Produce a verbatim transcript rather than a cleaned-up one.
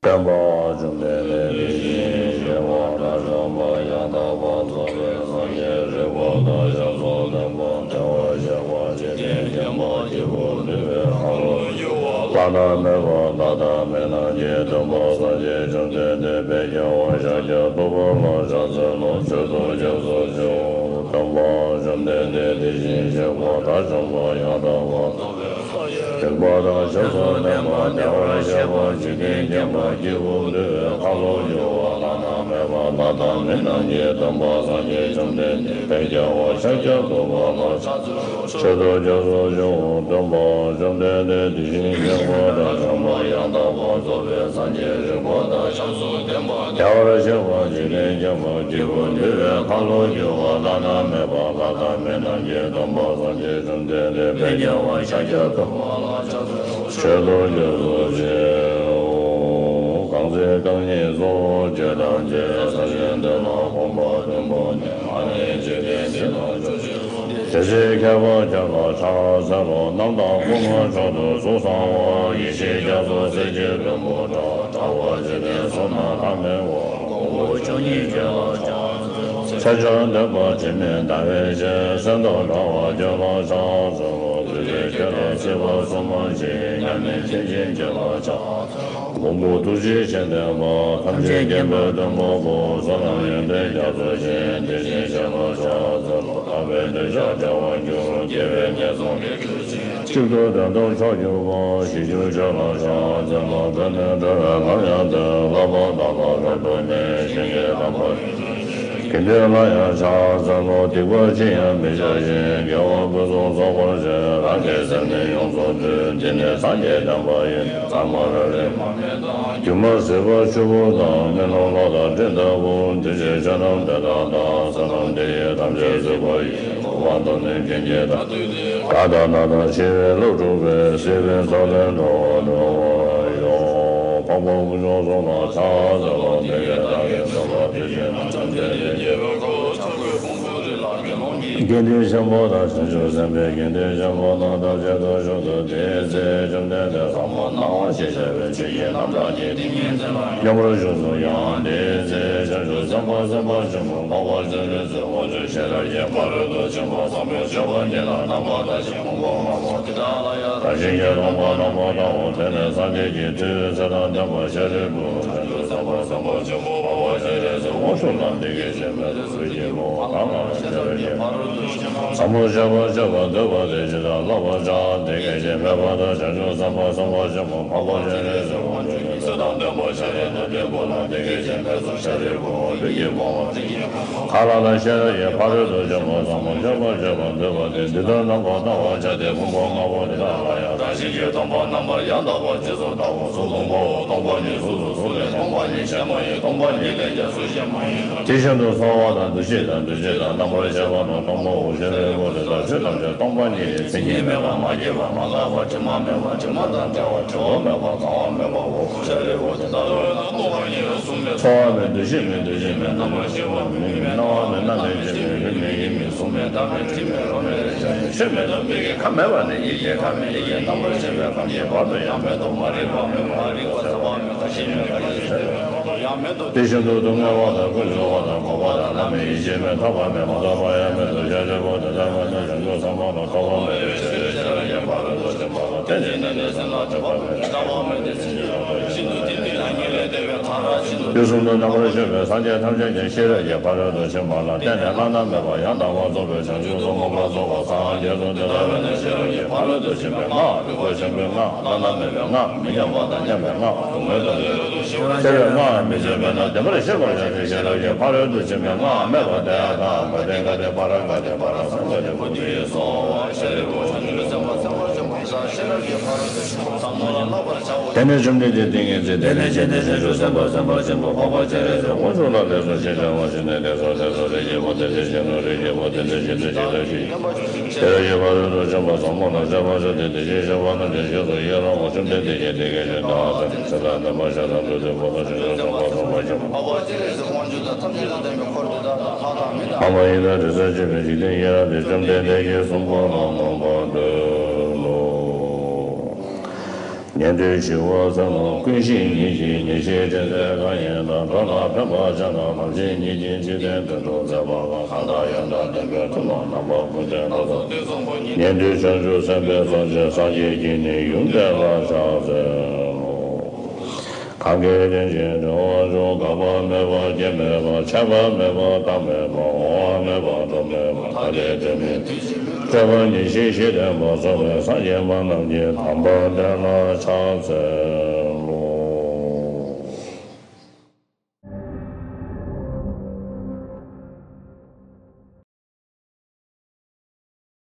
བསྟན་པ་བཅོམ་ལྡན་འདས་དེ་བཞིན་གཤེགས་པ་དང་བྱམས་པ་ཡང་དག་པར་རྫོགས་པའི་སངས་རྒྱས་རིག་པ་དང་ཞབས་སོར་ལྡན་པ་བདེ་བར་གཤེགས་པ་འཇིག་རྟེན་མཁྱེན་པ་སྐྱེས་བུ་འདུལ་བའི་ཁ་ལོ་སྒྱུར་བ་བླ་ན་མེད་པ་བླ་དང་མི་རྣམས་ཀྱི་སྟོན་པ་སངས་རྒྱས་བཅོམ་ལྡན་འདས་དཔལ་རྒྱལ་བ་ཤཱཀྱ་ཐུབ་པ་ལ་ཕྱག་འཚལ་ལོ། མཆོད་དོ་སྐྱབས་སུ་མཆིའོ། སྟོན་པ་བཅོམ་ལྡན་འདས་དེ་བཞིན་གཤེགས་པ་དང་བྱམས་པ་ཡང་དག་པར་རྫོགས་པའི་རིག་པ་དང་ཞབས་སོར་ལྡན་པ་བདེ་བར་གཤེགས་པ་འཇིག་རྟེན་མཁྱེན་པ་སྐྱེས་བུ་འདུལ་བའི་ཁ་ལོ་སྒྱུར་བ་བླ་ན་མེད་པ་བླ་དང་མི་རྣམས་ཀྱི་སྟོན་པ་སངས་རྒྱས་བཅོམ་ལྡན་འདས་དཔལ་རྒྱལ་བ་ཤཱཀྱ་ཐུབ་པ་ལ་ཕྱག་འཚལ་ལོ། མཆོད་དོ་སྐྱབས་སུ་མཆིའོ། སྟོན་པ་བཅོམ་ལྡན་འདས་དེ་བཞིན་གཤེགས་པ་དང་བྱམས་པ་ཡང་དག་པར་རྫོགས་པའི་སངས་རྒྱས་རིག་པ་དང་ཞབས་སུ་ལྡན་པ་བདེ་བར་གཤེགས་པ་འཇིག་རྟེན་མཁྱེན་པ་སྐྱེས་བུ་འདུལ་བའི་ཁ་ལོ་སྒྱུར་བ་བླ་ན་མེད་པ་བླ་དང་མི་རྣམས་ཀྱི་སྟོན་པ་སངས་རྒྱས་བཅོམ་ལྡན་འདས་དཔལ་རྒྱལ་བ་ཤཱཀྱ་ཐུབ་པ་ལ་ཕྱག་འཚལ་ལོ། མཆོད་དོ་སྐྱབས་སུ་མཆིའོ། གང་ཚེ་རྐང་གཉིས་སོགས་བརྗོད་དང་བཅས། ས་གཞི་འདི་ལ་གོམ་པ་བདུན་བོར་ནས། ཨ་ནི་འཇིག་རྟེན་འདི་ལ་བཅུ་གཅིག་བཟུང་སྟེ། དེ་ཚེ་མཁས་པ་ཁྱོད་ལ་ཕྱག་འཚལ་ལོ། རྣམ་དག་སྐུ་མངའ་མཆོག་ཏུ་གཟུགས་བཟང་བ། ཡེ་ཤེས་རྒྱ་མཚོ་གསེར་གྱི་བེམ་པོ་འདྲ། དྲ་བ་འཇིག་རྟེན་གསུམ་ན་ལྷམ་མེ་བ། གོང་བུ་བཅུ་གཉིས་ཀྱི་ལ་ཕྱག་འཚལ་ལོ། ཚེ་བཅུད་ལྡན་པ་དྲི་མེད་ཟླ་བའི་ཞལ། གསེར་མདོག་འདྲ་བ་ཁྱོད་ལ་ཕྱག་འཚལ་ལོ། བདུད་སྡེ་ཁྱོད་ལ་སྲིད་པ་གསུམ་མ་མཆིས། མཉམ་མེད་མཁྱེན་ཅན་ཁྱོད་ལ་ཕྱག་འཚལ་ལོ། མགོན་པོ་ཐུགས་རྗེ་ཆེན་ལྡན་པ། ཐམས་ཅད་མཁྱེན་པའི་སྟོན་པ་པོ། བསོད་ནམས་ཡོན་ཏན་རྒྱ་མཚོ་ཆེ། དེ་བཞིན་གཤེགས་ལ་ཕྱག་འཚལ་ལོ། ལྷག་པའི་འདོད་ཆགས་བྲལ་བར་འགྱུར། དགེ་བའི་ནད་སོགས་མི་འབྱུང་ཞིང་། གཅིག་ཏུ་དོན་དམ་མཆོག་གྱུར་པ། ཞི་གྱུར་ཁྱོད་ལ་ཕྱག་འཚལ་ལོ། བོད་ནས་འགྲོ་བའི་ལམ་ཡང་བདེ། བསླབ་པ་དག་ལ་རབ་ཏུ་གནས། ཞིང་གི་དམ་པ་ཡོན་ཏན་ཆེ། དགེ་འདུན་ལ་ཡང་ཕྱག་འཚལ་ལོ། སྡིག་པ་ཅི་ཡང་མི་བྱ་ཞིང་། དགེ་བ་ཕུན་སུམ་ཚོགས་པར་སྤྱད། རང་གི་སེམས་ནི་ཡོངས་སུ་འདུལ། འདི་ནི་སངས་རྒྱས་བསྟན་པ་ཡིན། གཙང་མ་རབ་རིབ་མ་མེད་དང་། སྒྱུ་མ་ཟིལ་པ་ཆུ་བུར་དང་། མེ་རླུང་གློག་དང་སྤྲིན་ལྟ་བུ། འདི་ཕྱིར་ཆོས་རྣམས་དེ་དག་དང་། བསོད་ནམས་འདི་ཡིས་ཐམས་ཅད་གཟིགས་པ་ཡི། གོ་བ་མདོར་ནི་མཁན་གྱི་བདག་ལྟ་བུའི་དེ། དགྲ་དང་ནགས་དང་ཆེ་བའི་ཀླུ་སྒྲུབ་པའི། སྲིད་པའི་མཚོ་ལས་འགྲོ་བ་སྒྲོལ་བ་ཡི། འཕགས་པ་དཀོན་མཆོག་གསུམ་ལ་ཕྱག་འཚལ་ལོ། དེ་ཡི་བདག་གིས་བཟོད་པ་དེ་བཞིན་ནོ། ཐམས་ཅད་ཡིད་ཀྱི་དགེ་འདུན་ཆེན་པོ་དང་། བྱང་ཆུབ་སེམས་དཔའི་དགེ་འདུན་ཆེན་པོ་རྣམས་ཐམས་ཅད་དུ་བཞུགས་སོ། དེའི་ཚེ་བཅོམ་ལྡན་འདས་ཟབ་མོ་སྣང་བ་ཞེས་བྱ་བའི་ཆོས་ཀྱི་རྣམ་གྲངས་ཀྱི་ཏིང་ངེ་འཛིན་ལ་མཉམ་པར་བཞུགས་སོ། ཡང་དེའི་ཚེ་བྱང་ཆུབ་སེམས་དཔའ་སེམས་དཔའ་ཆེན་པོ་འཕགས་པ་སྤྱན་རས་གཟིགས་དབང་ཕྱུག་ཤེས་རབ་ཀྱི་ཕ་རོལ་ཏུ་ཕྱིན་པ་ཟབ་མོ་སྤྱོད་པ་ཉིད་ལ་རྣམ་པར་ལྟ་ཞིང་ཕུང་པོ་ལྔ་པོ་དེ་དག་ལ་ཡང་བལྟ་ཞིང་སྐྱེ་སྟོང་པ་རྣམ་པར་བལྟའོ། དེ་ནས་སངས་རྒྱས་ཀྱི་མཐུས་ཚེ་དང་ལྡན་པ་ཤཱ་རིའི་བུ། བྱང་ཆུབ་སེམས་དཔའ་སེམས་དཔའ་ཆེན་པོ་འཕགས་པ་སྤྱན་རས་གཟིགས་དབང་ཕྱུག་ལ་འདི་སྐད་ཅེས་སྨྲས་སོ། གཟུགས་ཀྱི་ཕུང་པོ་གང་ལ་ཡང་ཤེས་རབ་ཀྱི་ཕ་རོལ་ཏུ་ཕྱིན་པ་ཟབ་མོ་སྤྱོད་པ་སྤྱད་པར་འདོད་པ་དེས་ཇི་ལྟར་བསླབ་པར་བྱ། དེ་སྐད་ཅེས་སྨྲས་པ་དང་། བྱང་ཆུབ་སེམས་དཔའ་སེམས་དཔའ་ཆེན་པོ་འཕགས་པ་སྤྱན་རས་གཟིགས་དབང་ཕྱུག་གིས་ཚེ་དང་ལྡན་པ་ཤཱ་ར་དྭ་ཏིའི་བུ་ལ་འདི་སྐད་ཅེས་སྨྲས་སོ། ཤཱ་རིའི་བུའམ། ལུས་ཀྱི་ཕུང་པོ་གང་ལ་ཡང་ཤེས་རབ་ཀྱི་ཕ་རོལ་ཏུ་ཕྱིན་པ་ཟབ་མོ་སྤྱོད་པ་སྤྱད་པར་འདོད་པ་དེས་འདི་ལྟར་རྣམ་པར་བལྟ་བར་བྱ་སྟེ། ཕུང་པོ་ལྔ་པོ་དེ་དག་ལ་ཡང་བལྟ་ཞིང་། སྐྱེ་སྟོང་པ་རྣམ་པར་ཡང་དག་པར་རྗེས་སུ་བལྟའོ། གཟུགས་སྟོང་པའོ། སྟོང་པ་ཉིད་གཟུགས་སུ་གཟུགས་མེད། སྟོང་པ་ཉིད་ཞེན་མ་ཡིན། སྟོང་པ་ཉིད་ལས་ཀྱང་གཟུགས་གཞན་མ་ཡིན་ནོ། དེ་བཞིན་དུ་ཚོར་བ་དང་། འདུ་ཤེས་དང་། འདུ་བྱེད་དང་། རྣམ་པར་ཤེས་པ་རྣམས་སྟོང་པའོ། ཤཱ་རིའི་བུ་དེ་དག་ཆོས་ཐམས་ཅད་སྟོང་པ་ཉིད་ཡིན། མཚན་ཉིད་མེད་པ། མ་སྐྱེས་པ། མ་འགགས་པ། དྲི་མ་མེད་པ། དྲི་མ་དང་བྲལ་བ། བྲི་བ་མེད་པ། གང་བ་མེད་པའོ། ཤཱ་རིའི་བུ་དེ་ལྟ་བས་ན་སྟོང་པ་ཉིད་ལ་གཟུགས་མེད། ཚོར་བ་མེད། འདུ་ཤེས་མེད། འདུ་བྱེད་མེད། རྣམ་པར་ཤེས་པ་མེད། མིག་མེད། རྣ་བ་མེད། སྣ་མེད། ལྕེ་མེད། ལུས་མེད། ཡིད་མེད། གཟུགས་མེད། སྒྲ་མེད། དྲི་མེད། རོ་མེད། རེག་བྱ་མེད། ཆོས་མེད་དང་མིག་གི་ཁམས་མེད་པ་ནི་ཡིད་ཀྱི་ཁམས་མེད། ཡིད་ཀྱི་རྣམ་པར་ཤེས་པའི་ཁམས་ཀྱི་བར་དུ་ཡང་མེད་དོ། མ་རིག་པ་མེད་པ། མ་རིག་པ་ཟད་པ་མེད་པ། ཞེན་མེད་པ། ཡིད་ཀྱི་ཡང་མེད་དོ། དེ་བཞིན་དུ་སྡུག་བསྔལ་བ་དང་། ཀུན་འབྱུང་བ་དང་། འགོག་པ་དང་། བླ་མེད་ཡེ་ཤེས་མེད། ཐོབ་པ་མེད། མ་ཐོབ་པ་ཡང་མེད་དོ། ཤཱ་རིའི་བུ་དེ་ལྟ་བས་ན་བྱང་ཆུབ་སེམས་དཔའ་ལ་ཐོབ་པ་མེད་པའི་ཕྱིར། ཤེས་རབ་ཀྱི་ཕ་རོལ་ཏུ་ཕྱིན་པ་ལ་བརྟེན་ནས་གནས་ནས་སེམས་ལ་སྒྲིབ་པ་མེད། ལྟ་བ་མེད་དེ། སེམས་ཉིད་ལ་དོར་བ་ཡིན། དུས་གསུམ་དུ་རྣམ་པར་སྤྱོད་པའི་སངས་རྒྱས་ཐམས་ཅད་ཀྱང་ཤེས་རབ་ཀྱི་ཕ་རོལ་ཏུ་ཕྱིན་པ་ལ་བརྟེན་ནས་བླ་ན་མེད་པ་ཡང་དག་པར་རྫོགས་པའི་བྱང་ཆུབ་ཏུ་མངོན་པར་རྫོགས་པར་སངས་རྒྱས་སོ། དེ་ལྟ་བས་ན་ཤེས་རབ་ཀྱི་ཕ་རོལ་ཏུ་ཕྱིན་པའི་སྔགས། རིག་པ་ཆེན་པོའི་སྔགས། བླ་ན་མེད་པའི་སྔགས། མི་མཉམ་པ་དང་མཉམ་པའི་སྔགས། སྡུག་བསྔལ་དང་བྲལ་བའི་སྔགས། ཤེས་རབ་སྔགས་མི་བརྗོད་པས་ན་བདེན་པར་ཤེས་པར་བྱ་སྟེ། ཤེས་རབ་ཀྱི་ཕ་རོལ་ཏུ་ཕྱིན་པའི་སྔགས་སྨྲས་པ་དེ་ཡང་དག། ག་ཏེ་ག་ཏེ་པཱ་ར་ག་ཏེ་པཱ་ར་སཾ་ག་ཏེ་བོ་དྷི་ཡེ་སྭཱ་ཧཱ། ཤཱ་རིའི་བུ། བྱང་ཆུབ་སེམས་དཔའ་སེམས་དཔའ་ཆེན་པོ་ཡི་ཕྱིར་ཤེས་རབ་ཀྱི་ཕ་རོལ་ཏུ་ཕྱིན་པ་ཟབ་མོ་ལ་བསླབ་པར་བྱའོ། དེ་ནས་བཅོམ་ལྡན་འདས་ཏིང་ངེ་འཛིན་དེ་ནས་བྱས་ཏེ། བྱང་ཆུབ་སེམས་དཔའ་སེམས་དཔའ་ཆེན་པོ་འཕགས་པ་སྤྱན་རས་གཟིགས་དབང་ཕྱུག་ལ་ལེགས་སོ་ཞེས་བྱ་བ་ཞིག་ནས། ལེགས་སོ་ལེགས་སོ། རིགས་ཀྱི་བུ་དེ་འདི་བཞིན་ནོ། རིགས་ཀྱི་བུ་དེ་འདི་བཞིན་དུ་ཇི་ལྟར་ཤེས། ཤེས་རབ་ཀྱི་ཕ་རོལ་ཏུ་ཕྱིན་པ་ཟབ་མོ་ལ་སྦྱར་བར་བྱ་སྟེ། དེ་བཞིན་གཤེགས་པ་རྣམས་ཀྱང་རྗེས་སུ་ཡི་རང་ངོ་། བཅོམ་ལྡན་འདས་ཀྱིས་དེ་སྐད་ཅེས་བསྟན་ཏོ། ཚེ་དང་ལྡན་པ་ཤ་ར་དྭ་ཏིའི་བུ་དང་། བྱང་ཆུབ་སེམས་དཔའ་སེམས་དཔའ་ཆེན་པོ། འཕགས་པ་སྤྱན་རས་གཟིགས་དབང་ཕྱུག་དང་། ཐམས་ཅད་དང་ལྡན་པའི་འཁོར་དེ་དག་དང་། ལྷ་དང་མི་དང་། ཨ་མ་ཡི་དྭགས་དྲི་ཟར་བཅས་པའི་འཇིག་རྟེན་ཡི་རངས་ཏེ། བཅོམ་ལྡན་འདས་ཀྱིས་གསུངས་པ་ལ་མངོན་པར་བསྟོད་ལོ། ཉན་ཐོས་ཞི་བ་འཚལ་ལོ། ཀུན་ཤེས་ཉིད་ཀྱིས་ཉེར་ཞིའི་དྲིན་ཅན་གང་ཡིན་དང་། འགྲོ་ལ་ཕན་པར་བྱེད་ན་ལམ་ཤེས་ཉིད་ཀྱིས་འཇིག་རྟེན་དོན་སྒྲུབ་མཛད་པ་ལ། གང་དག་ཡང་དག་བདེན་པའི་ཐུགས་ལ་རྣམ་པ་ཀུན་བརྟེན་ལ་སོགས། ཉན་ཐོས་བྱང་ཆུབ་སེམས་དཔའི་ཚོགས་ཀྱིས། སངས་རྒྱས་ཀྱི་ནི་ཡུམ་དེ་ལ་ཕྱག་འཚལ་ལོ། གང་གིས་དེ་བཞིན་བྱ་བ་ཕྱོགས། འགག་པ་མེད་པ་སྐྱེ་མེད་པ། ཆད་པ་མེད་པ་རྟག་མེད་པ། འོང་བ་མེད་པ་འགྲོ་མེད་པ། ཐ་དད་དྲན་མེད་དེ་བཞིན་གཤེགས་པ་ཉེར་ཞིའི་གཞི་ལྡན་པ་སོགས་པའི་སངས་རྒྱས་པ་རྣམས་ཀྱིས་དམ་པ་དེ་ལ་ཕྱག་འཚལ།